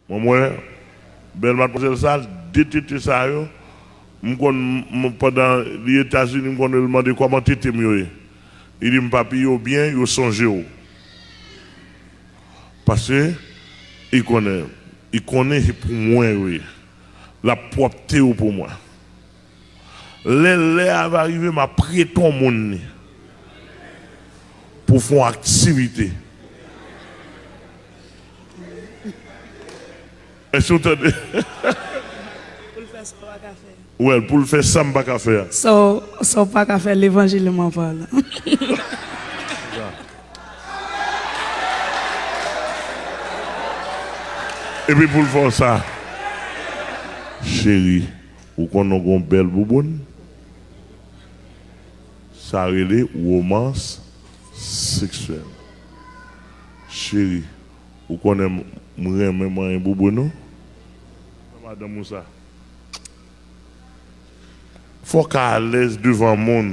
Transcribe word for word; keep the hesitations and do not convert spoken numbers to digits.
Mwen, mwen, bèl madmwazèl sa, de tete sa yo, m konn, m, pandan li Etazini, m konn wè l mande kòman tete m yo ye. Li di m, "Papi, yo byen, yo sonje w." Paske, li konnen, li konnen se pou mwen yo ye. L ap pwòpte yo pou mwen. Lè lè a va rive, m ap prete yon moun li pou fè yon aktivite. Èske w tande? Pou l fè sa w pa ka fè. Well, pou l fè sa m pa ka fè a. Sa w, sa w pa ka fè, levanjil mwen pa la. Epi pou l fè w sa, cheri, ou konn ou gon bèl bouboun? Sa rele womans seksyèl. Cheri, ou konnen m, m renmen manyen bouboun ou? Madanm ou sa. Fò w ka alèz devan moun.